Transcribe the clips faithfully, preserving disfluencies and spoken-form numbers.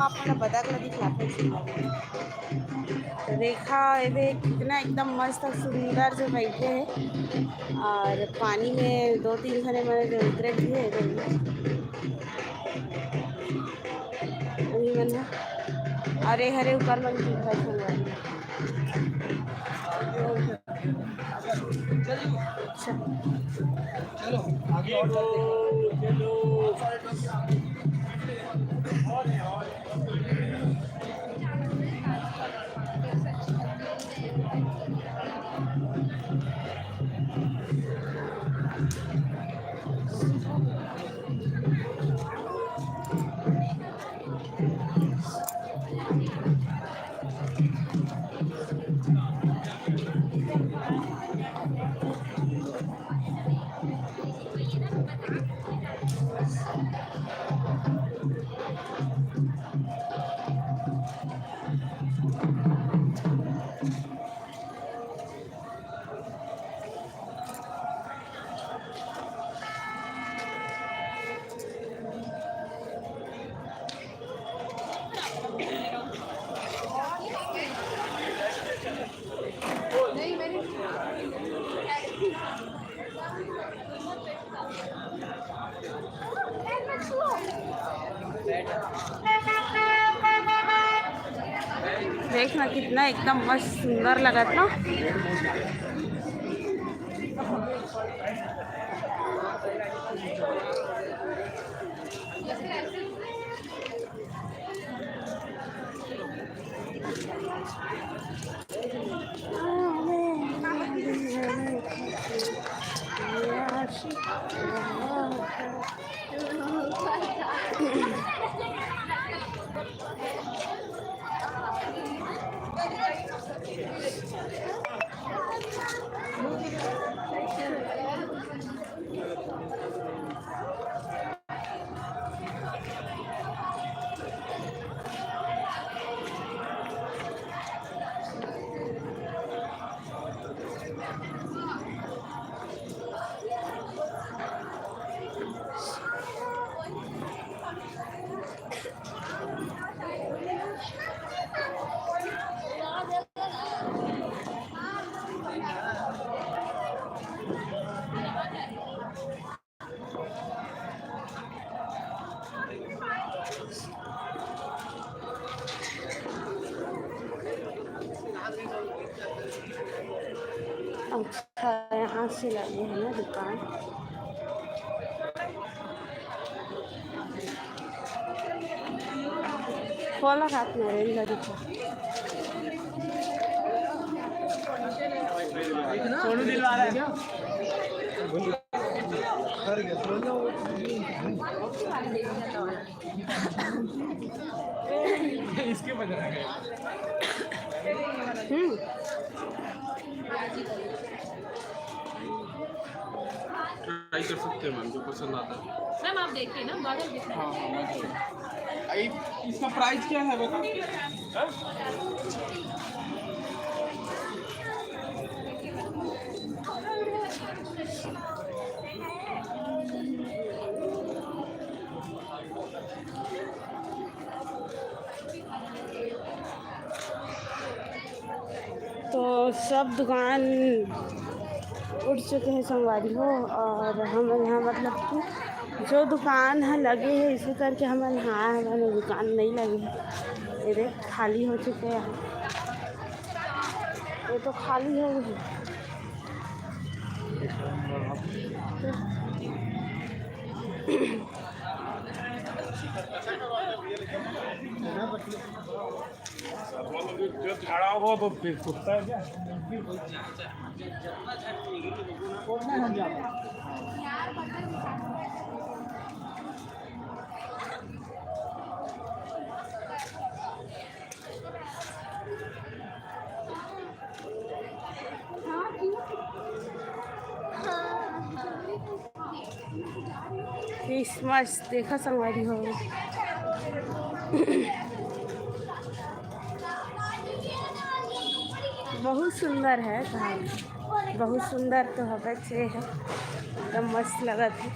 आप मन बदक ला दिखलाते हैं। तो देखा, ये देख, कितना एकदम मस्त सुंदर से बैठे हैं और पानी में दो तीन घने मन जो उतरे भी है, वही मन है। और ये हरे ऊपर मन की घर संगवारी। अच्छा। चलो, आगे और चलते हैं। देख ना, कितना एकदम मस्त सुंदर लगत ना। अच्छा, यहाँ से लगे है ना दुकान। फल हाथ में रेल लगी था। सोनू दिलवाला है क्या? इसके बजा। हम्म। ट्राई कर सकते हैं मैम, जो पसंद आता है। मैम, आप देखिए ना, बगल दिख रहा है। हाँ, हाँ, मैं देखिए। इसका प्राइस क्या है, बता? हाँ? तो सब दुकान उठ चुके हैं संगवारी हो, और हम यहाँ, मतलब कि जो दुकान है लगे है, इसी करके हम यहाँ है, हमन दुकान नहीं लगे है। ये देख, खाली हो चुके हैं, ये तो खाली हो गए हैं। जो झाड़ा हुआ तो फिर कुत्ता है क्या? क्रिसमस देखा संगवारी हो, बहुत सुंदर है घर, बहुत सुंदर तो हबे छे है, एकदम मस्त लगत है।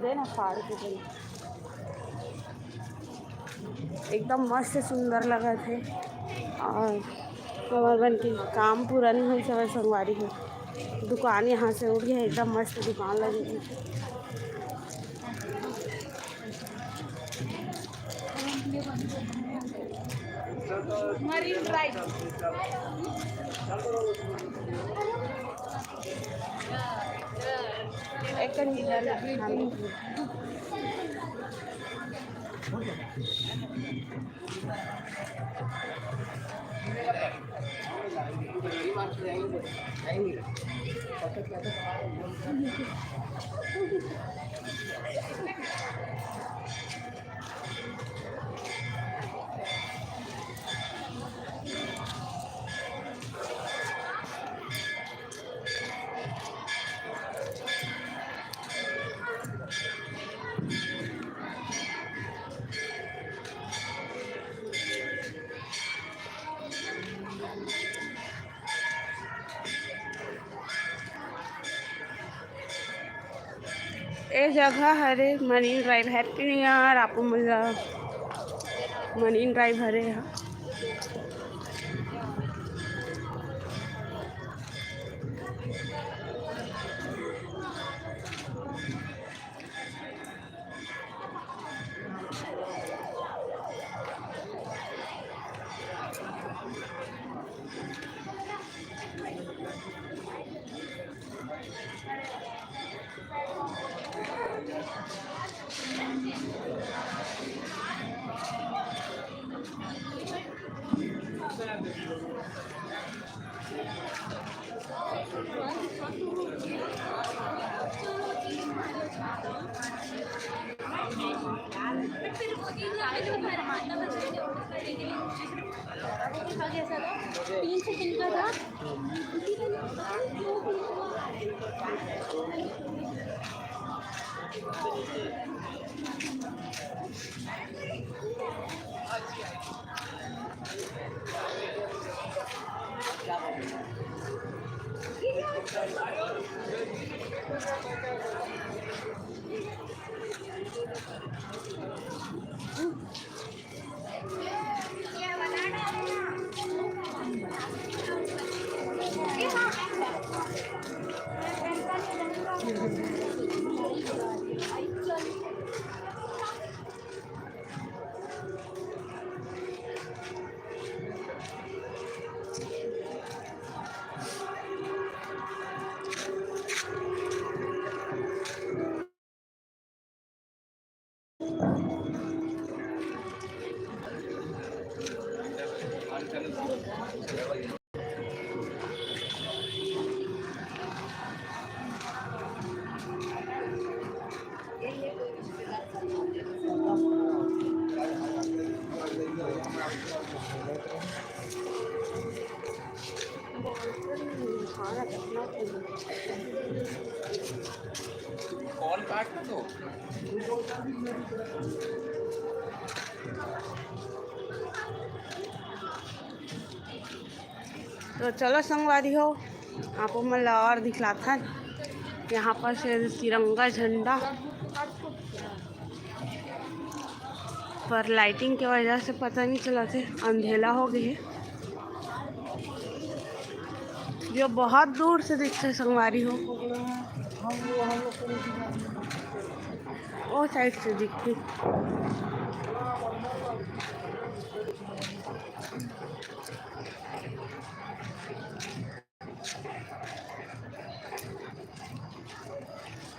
दे ना फाड़ के दे। एकदम मस्त सुंदर लगत हे। और हमर मन के काम पूरा नहीं होइस हवय संगवारी हो। दुकान यहाँ से उठ गया, एकदम मस्त दुकान लगे हे। Marine drive. एक कंटेनर खाने की। ए जगह हरे marine drive. Happy new year आप मन ला। मरीन ड्राइव हरे हा। तीन सेकंड का था। कॉल काट ना तो। तो चलो संगवारी हो, आप मन ला और दिखलाथन। यहाँ पर से तिरंगा झंडा, पर लाइटिंग के वजह से पता नहीं चलत हे, अंधेला हो गए हे। जो बहुत दूर से दिखथे संगवारी हो, वो साइड से दिखथे।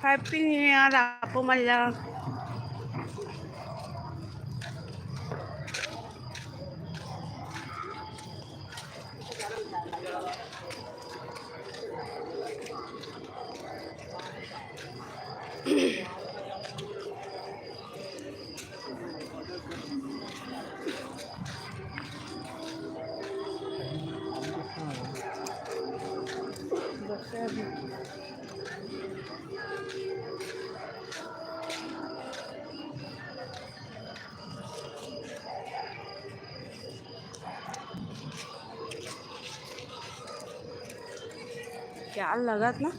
हैप्पी न्यू ईयर आपो मन ला। क्या लगत ना।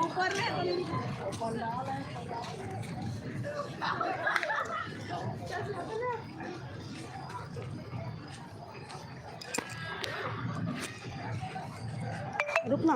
ऊपर में रुकना।